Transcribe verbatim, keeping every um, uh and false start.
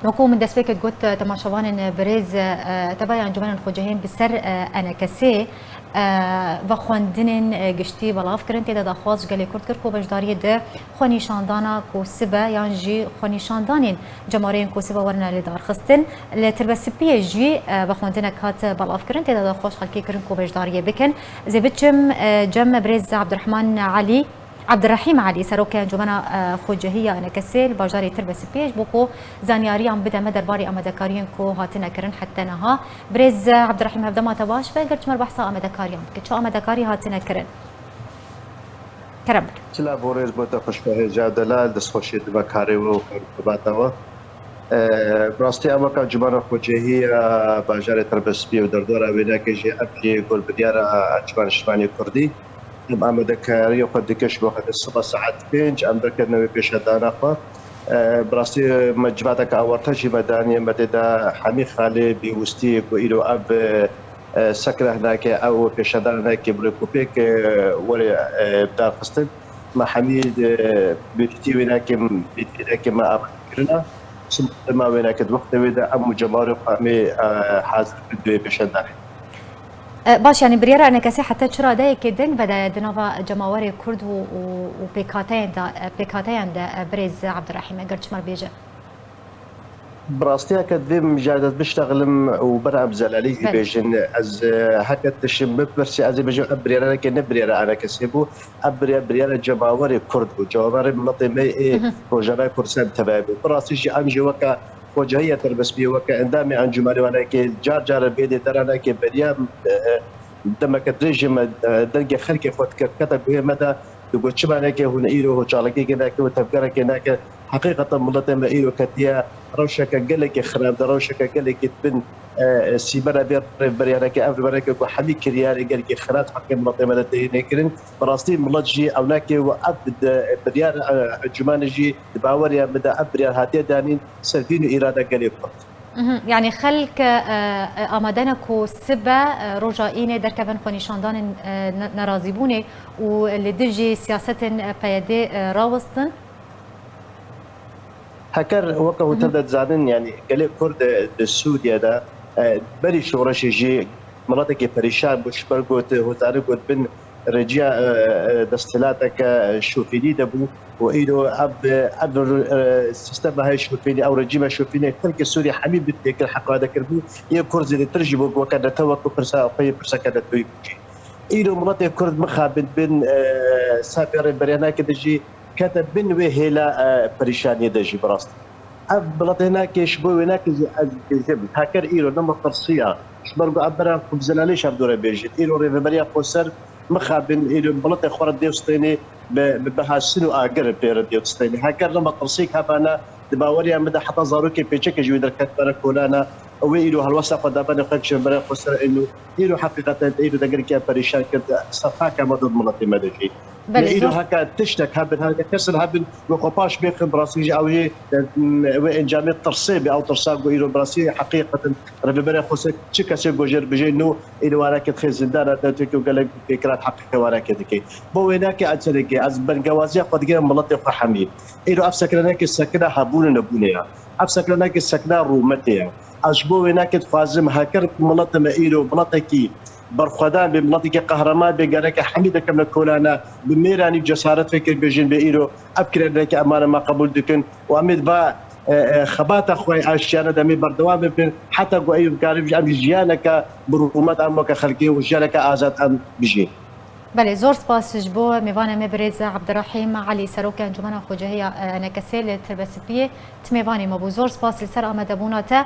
Wekû min destpêkê got, e, temaşevanên, e, birêz, e, tebeya Encûmenên Xwecihiyên bi ser, e, enekesê, e, vexwendinên, e, giştî belav kirin. Tê de daxwaz ji gelê Kurd kir ku beşdariyê di xwenîşandana ku sibe yan jî xwenîşandanên cemareyên ku sibe werine lidarxistin. Li Tirbespiyê jî, e, vexwendinek hat belav kirin. Tê de daxwaz xelkê kirin ku beşdariyê bikin. Ez ê biçim, e, cem birêz Abdurrahman Elî. Abdurrahîm Elî, Serokê Encûmena, e, Xwecihî ya Enekesê li bajarê Tirbespiyê, ji bo ku zanyariyan bide me derbarê amadekariyên ku hatine kirin heta niha. Birêz Abdurrahîm, hevdema te baş be, gir ji me re behsa amadekariyan bike. Çi amadekarî hatine kirin? Kerem bike. Silav û rêz bo te xweşka hêja delal, destxweşê dibe karê we û karûkebata we. E, bi rastî ew weka Encûmena Xwecihî ya bajarê Tirbespiyê û derdora wênekê jî ev jî gor biryara Encûmena Niştimanî Kurdî. Em amadekariya xwe dikin ji bo xwe siba saet pênc em derkevine wê pêşedana xwe. E, bi rastî me civateke awarte jî me daniye, me tê de hemî xalê bîwistî ku îro ev, e, sekre hinekê, ew pêşedana hinekê bi rêkûpêk, e, were, e, darxistin. Me hemî, e, bêtîtî wênekê, bêtîtî wênekê me amade kirine. Çim dema wênekê di wextê wê de em û cemarê xwe em ê, e, hazir bin di wê pêşedanê. E, baş, yanî biryara enekesê heta çi radeyekê deng vedaye di nava cemawerê Kurd û, û, û pêkhateyên de, e, pêkhateyan de, e, birêz Abdurrahîm, eger çi me bêje? Bi rastiyeke divê min ji dest biştexilim û bira em zelalî jî Belê. bêjin. Ez, e, heke tişim bipirsî, ez ê bêjim, ev biryareke ne biryara enekesê bû, ev birya-, biryara cemawerê Kurd bû, cemawerê miletê me ê Hı hı. Rojavayê Kurdistan tevayê bû. Bi rastî jî em jî weke Xwecihî ya Tirbespiyê, weke endamê encûmenê wanekê, car car bê dê deranekê beriya, e, e, demeke dirêj jî me, e, dengê xelkê xwe dikir, kete guhê me de, digot, çimanekê hûn îro hoçalekekê nake û tevgerekê nake. Heqîqeten miletê me îro ketiye rewşeke gelekî xirab de, rewşeke gelekî bin, e, e, sîbera vê rêveberiyanekê, ev rêvebereke ku hemî kiryarê gelekî xirab heqê miletê me de tê kirin. Bi rastî milet jî ew nake û ev di, biryar, e, encûmanê jî di baweriya min de ev biryar hatiye danîn ser dîn û îrada gelê Kurd. Mhm. Yanî xelk, e, e, amade ne ku sibe, e, roja înê derkevin xwenîşandanên, e, ne-, nerazîbûnê û li dijî siyasetên, e, P Y D, e, rawestin? Heker weke hûn Mhm. tev de dizanin, yanî gelê Kurd, e, di Sûriye de, e, berî şoreşê jî miletekî perîşan bû, ji ber got, hûn zanin got bin rêciya, e, e, desthilateke şofînî de bû û îro ev, ev, e, sîstema heye şofînî, ew rejîma şofînî xelkê Sûrî hemî bi têkir heqade kiribû. Yê Kurd zêdetir jî bû weke netew, weke pirsa xwe yê pirseke netewî bû jî. Îro miletê Kurd mixabin bin, e, safê rêveberiyanakê de jî kete bin wê hêla, e, perîşaniyê de jî bi rastî. Ev biletê nake ji bo wê nake jî ez dibêjim, heker îro nema qirsiya, ji ber ku ev bera xwe bi zelalê şev dore bêjin. Îro rêveberiya xweser mixabin, îro miletê xwe re dê stênê, bi, bi, bi hasin û agir pê re dê stênê. Heker nema qirsîk hebana, di baweriya min de heta zarokê pêçekê ji wê derketibana kolana, ew ê îro helwesta xwe dabane xwe ji rêveberiya xweser êno. Îro heqîqeten îro de gelekî perîşan kir, sefaka me dod miletê me de jî. Belê, Îro zor. Heke tiştek hebin, heke kesin hebin, wê xwe paş bêxin, bi rastî jî ew jî, e, wê encamê tirsê bê, ew tirsa ku îro bi rastî heqîqeten rêveberiya xweser çi kesê ku jê re bijê nû, îro wareke dixê zindana de, têkê û gelek pêkirat heqîqê wareke dike. Bo wê nake ez çi dike, ez bengewaziya xwe digirim miletê xwe hemî. Îro ev sekreneke sekina hebûn û nebûnê ye. Ev sekreneke sekina rûmetê ye. Ez ji bo wê nake dixwazim heker miletê me îro miletekî berxwedan bê, miletekî qehreman bê, gereke hemî dekevne kolana, bi mêranî û cesaret fekir bêjin bê îro ev kiryareke emane me qebûl dikin û em ê di va, e, e, xebata xwe aştiyane de em ê berdewam bikin, heta ku ey bikarî em jiyaneke bi rûmet em weke xelkê û jiyaneke azad em bijîn. Belê, zor spas ji bo mêvanê me birêz Abdurrahîm Elî, Serokê Encûmena Xwecihî ya, e, Enekesê li Tirbespiyê, ti mêvanê me bû. Zor spas li ser amadebûna te.